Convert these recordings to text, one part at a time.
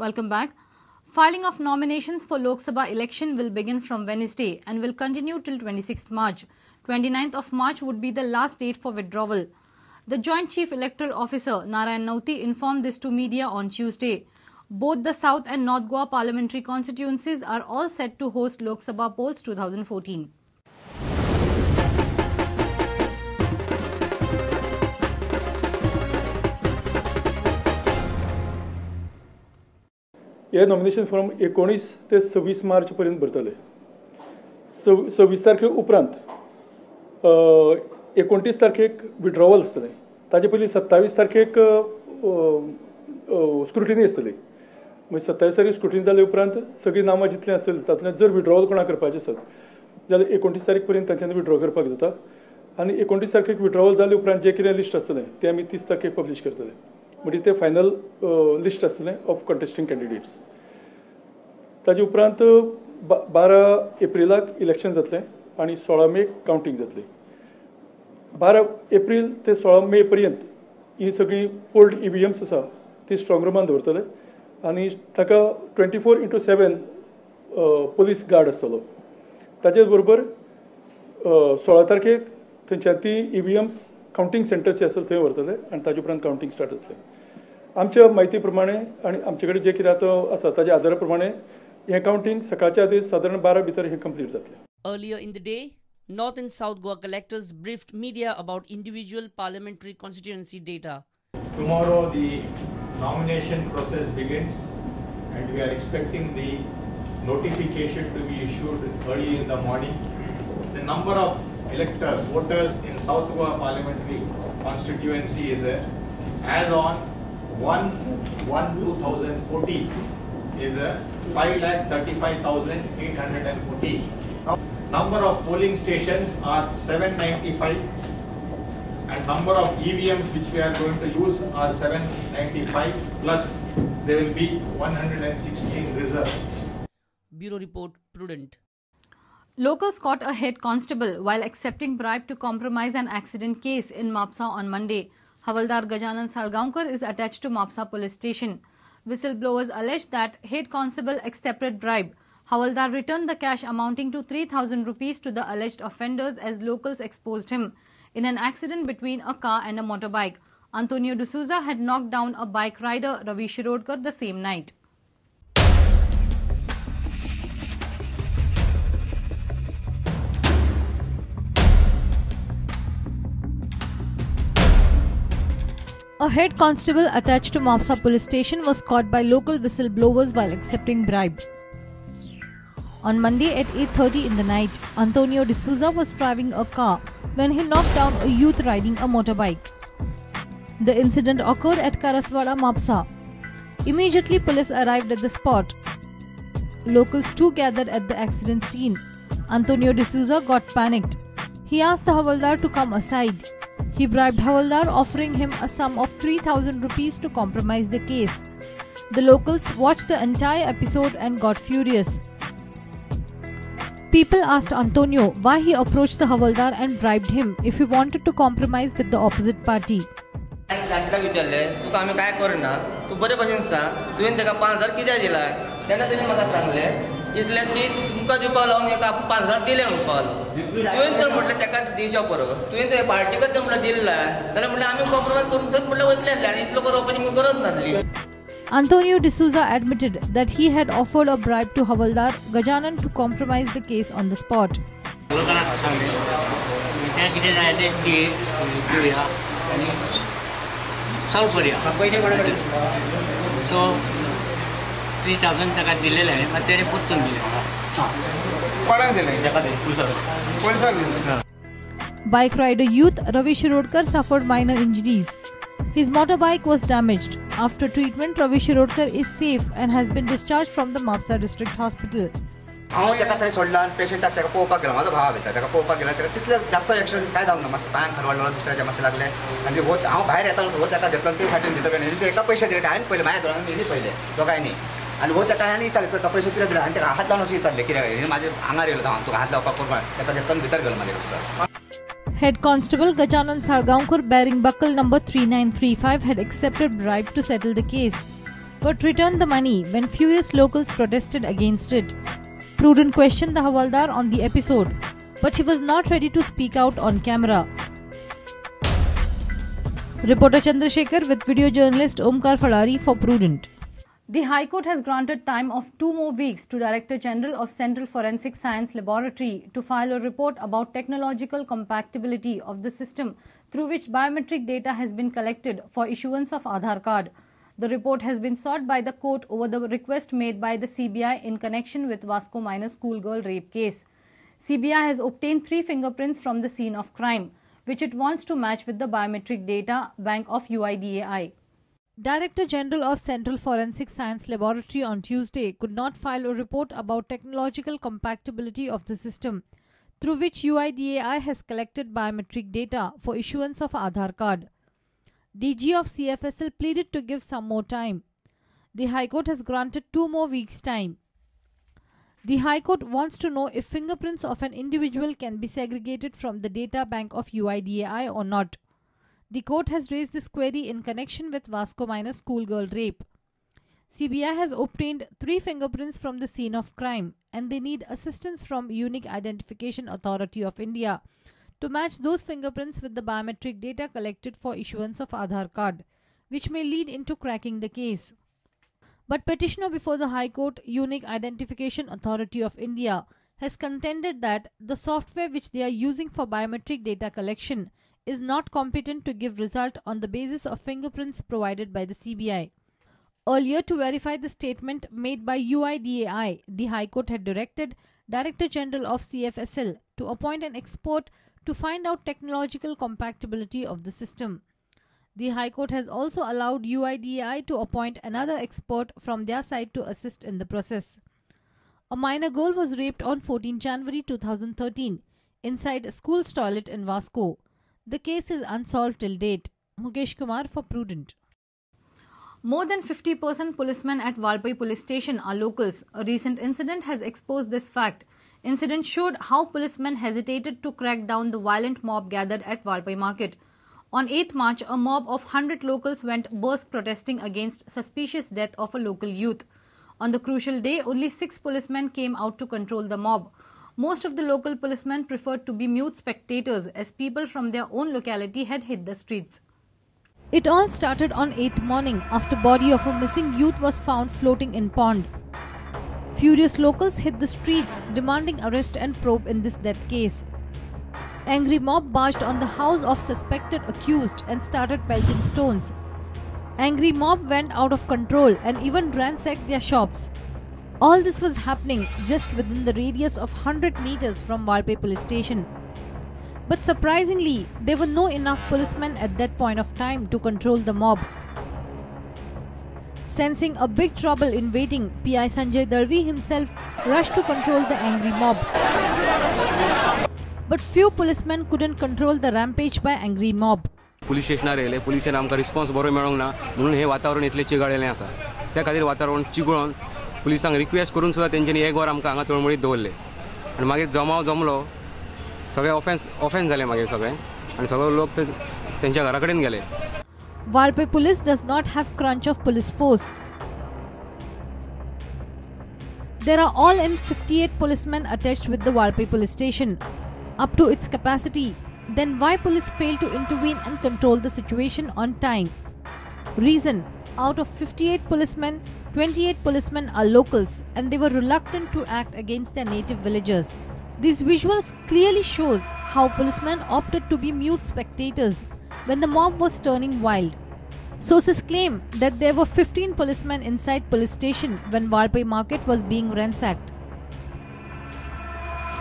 Welcome back. Filing of nominations for Lok Sabha election will begin from Wednesday and will continue till 26th March. 29th of March would be the last date for withdrawal. The Joint Chief Electoral Officer Narayan Nauti informed this to media on Tuesday. Both the South and North Goa parliamentary constituencies are all set to host Lok Sabha polls 2014. हे nomination form 19 ते 26 मार्च पर्यंत भरतले. 26 तारखे उपरांत 29 तारखेक withdrawal आसतलें. ताजे पयलीं 27 तारखेक स्क्रुटिनी आसतली. मागीर 27 तारखेक स्क्रुटिनी जाले उपरांत सगळीं नामां जितलीं आसतलीं तातूंतल्यान जर विड्रॉवल कोणाक करपाचें आसत जाल्यार 29 तारीख पर्यंत तांच्यांनी विड्रॉ करपाक जाता आनी 29 तारखेक विड्रॉवल जाले उपरांत जें कितें लिस्ट आसतलें तें आमी 30 तारखेक पब्लिश करतले. म्हणजे ते फायनल लिस्ट आसतलें ऑफ कंटेस्टींग कॅन्डिडेट्स. ताजे उपरांत 12 एप्रिलाक इलेक्शन जातलें आनी 16 मेक कावंटींग जातली. 12 एप्रील ते 16 मे पर्यंत ही सगळी ओल्ड EVMs आसा ती स्ट्रॉंग रुमान दवरतले आनी ताका 24/7 पोलीस गार्ड आसतलो. ताचेच बरोबर 16 तारखेक थंयच्यान ती EVMs counting centre जे आसतले थंय व्हरतले आनी ताजे उपरांत कावंटींग स्टार्ट जातलें. आमच्या म्हायती प्रमाणे आनी आमचे कडेन जें कितें आतां आसा ताच्या आदारा प्रमाणे हें कावंटींग सकाळच्या आदीं सादारण 12 भितर हें कंप्लीट जातलें. Earlier in the day, North and South Goa collectors briefed media about individual parliamentary constituency data. Tomorrow the nomination process begins and we are expecting the notification to be issued early in the morning. The number of electors, voters in South Goa parliamentary constituency is as on 1/1/2014 is 5,35,814. Now, number of polling stations are 795 and number of EVMs which we are going to use are 795 plus there will be 116 reserve. Bureau Report, Prudent. Locals caught a head constable while accepting bribe to compromise an accident case in Mapsa on Monday. Havaldar Gajanan Salgaonkar is attached to Mapsa police station. Whistleblowers alleged that head constable accepted bribe. Havaldar returned the cash amounting to 3,000 rupees to the alleged offenders as locals exposed him in an accident between a car and a motorbike. Antonio D'Souza had knocked down a bike rider, Ravi Shirodkar, the same night. A head constable attached to Mapsa police station was caught by local whistleblowers while accepting bribe. On Monday at 8:30 in the night, Antonio D'Souza was driving a car when he knocked down a youth riding a motorbike. The incident occurred at Karaswada, Mapsa. Immediately, police arrived at the spot. Locals too gathered at the accident scene. Antonio D'Souza got panicked. He asked the Havaldar to come aside. He bribed Havaldar, offering him a sum of 3,000 rupees to compromise the case. The locals watched the entire episode and got furious. People asked Antonio why he approached the Havaldar and bribed him if he wanted to compromise with the opposite party. तुका आमी काय करना, तूं बरे भशेन सांग, तुवें ताका 5,000 कित्याक दिला? तेन्ना तुवें म्हाका सांगलें इतलें की तुमकां दिवपाक लागून एका आपूण 5,000 दिले म्हणपाक लागलो. तुवें तर म्हटलें ताका दिवच्या परस तुवें तर पार्टीकच तर म्हटल्यार दिल्ला जाल्यार म्हटल्यार आमी कॉम्प्रोमायज करून थंयच म्हटल्यार वयतले आसले आनी इतलो करपाची आमकां गरज नासली. Antonio D'Souza admitted that he had offered a bribe to Havaldar Gajanan to compromise the case on the spot. So 3,000 ताका दिलेले मात तेणे परतून दिले. कोणाक दिले? पोलिसाक दिले. Bike rider youth Ravi Shirodkar suffered minor injuries. His motorbike was damaged. After treatment, Ravi Shirodkar is safe and has been discharged from the Mapsa District Hospital. हांव ताका थंय सोडला आनी पेशंटाक ताका पळोवपाक गेलो. म्हाजो भाव येता ताका पळोवपाक गेलो. ताका तितले जास्त एक्सिडंट कांय जावंक ना, मातशें पांयांक खरवडलो, दुसऱ्याच्या मातशें लागलें आनी हो हांव भायर येता हो ताका घेतलो आनी ते फाटीन भितर गेले. ताका पयशे दिले हांवें पयले म्हाज्या दोळ्यान येयली पयले दोगांयनी आनी हो ताका आनी विचारलें तुका पयशे कितें दिले आनी ताका हात लावन अशें विचारलें कित्याक म्हाजे आंगार येयलो हांव तुका हात लावपाक करपाक ताका घेतलो आनी भितर गेलो मागीर sir. Head Constable Gajanan Salgaonkar, bearing buckle number 3935, had accepted bribe to settle the case. but returned the money when furious locals protested against it. Prudent questioned the Havaldar on the episode, but he was not ready to speak out on camera. Reporter Chandrasekhar with video journalist Omkar Falari for Prudent. The High Court has granted time of 2 more weeks to Director General of Central Forensic Science Laboratory to file a report about technological compatibility of the system through which biometric data has been collected for issuance of Aadhaar card. The report has been sought by the court over the request made by the CBI in connection with Vasco minor schoolgirl rape case. CBI has obtained 3 fingerprints from the scene of crime, which it wants to match with the biometric data bank of UIDAI. Director General of Central Forensic Science Laboratory on Tuesday could not file a report about technological compatibility of the system through which UIDAI has collected biometric data for issuance of Aadhaar card. DG of CFSL pleaded to give some more time. The High Court has granted 2 more weeks' time. The High Court wants to know if fingerprints of an individual can be segregated from the data bank of UIDAI or not. The court has raised this query in connection with Vasco minor schoolgirl rape. CBI has obtained 3 fingerprints from the scene of crime and they need assistance from Unique Identification Authority of India to match those fingerprints with the biometric data collected for issuance of Aadhaar card, which may lead into cracking the case. But petitioner before the High Court, Unique Identification Authority of India, has contended that the software which they are using for biometric data collection is not competent to give result on the basis of fingerprints provided by the CBI. Earlier, to verify the statement made by UIDAI, the High Court had directed Director General of CFSL to appoint an expert to find out technological compatibility of the system. The High Court has also allowed UIDAI to appoint another expert from their side to assist in the process. A minor girl was raped on 14 January 2013 inside a school's toilet in Vasco. The case is unsolved till date. Mukesh Kumar for Prudent. More than 50% policemen at Valpoi police station are locals. A recent incident has exposed this fact. Incident showed how policemen hesitated to crack down the violent mob gathered at Valpoi market. On 8 March, a mob of 100 locals went berserk protesting against suspicious death of a local youth. On the crucial day, only 6 policemen came out to control the mob. Most of the local policemen preferred to be mute spectators as people from their own locality had hit the streets. It all started on 8th morning after body of a missing youth was found floating in pond. Furious locals hit the streets demanding arrest and probe in this death case. Angry mob barged on the house of suspected accused and started pelting stones. Angry mob went out of control and even ransacked their shops. All this was happening just within the radius of 100 meters from Valpoi police station. But surprisingly, there were no enough policemen at that point of time to control the mob. Sensing a big trouble in waiting, PI Sanjay Dalvi himself rushed to control the angry mob. But few policemen couldn't control the rampage by angry mob. Police स्टेशनार येयले, पुलिसेन आमकां response बरो मेळोंक ना म्हणून हें वातावरण इतलें चिघळ्ळेलें आसा. त्या खातीर वातावरण चिघळोन पुलिसांक रिक्वेस्ट करून सुद्दां तेंच्यांनी एक वर आमकां हांगा तळमळीत दवरले आनी मागीर जमाव जमलो, सगळे ऑफेन्स जाले मागीर सगळे आनी सगळे लोक तेंच्या घरा कडेन गेले. Valpoi police does not have crunch of police force. There are all in 58 policemen attached with the Valpoi police station, up to its capacity. Then why police failed to intervene and control the situation on time? Reason: out of 58 policemen, 28 policemen are locals and they were reluctant to act against their native villagers. These visuals clearly shows how policemen opted to be mute spectators when the mob was turning wild. Sources claim that there were 15 policemen inside police station when Valpoi market was being ransacked.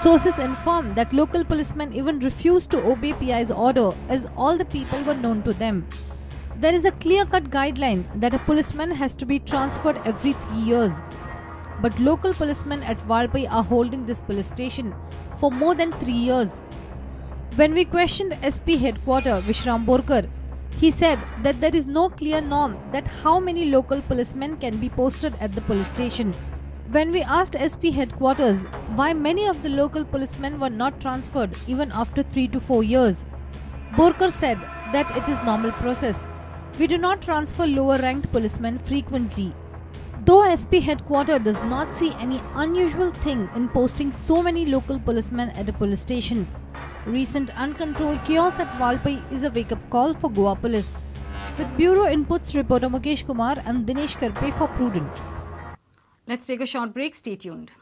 Sources inform that local policemen even refused to obey PI's order as all the people were known to them. There is a clear-cut guideline that a policeman has to be transferred every 3 years. But local policemen at Valpoi are holding this police station for more than 3 years. When we questioned SP headquarter Vishram Borkar, he said that there is no clear norm that how many local policemen can be posted at the police station. When we asked SP headquarters why many of the local policemen were not transferred even after 3 to 4 years, Borkar said that it is normal process. We do not transfer lower ranked policemen frequently. Though SP headquarters does not see any unusual thing in posting so many local policemen at a police station, recent uncontrolled chaos at Valpoi is a wake-up call for Goa Police. With Bureau Inputs reporter Mukesh Kumar and Dinesh Karpe for Prudent. Let's take a short break. Stay tuned.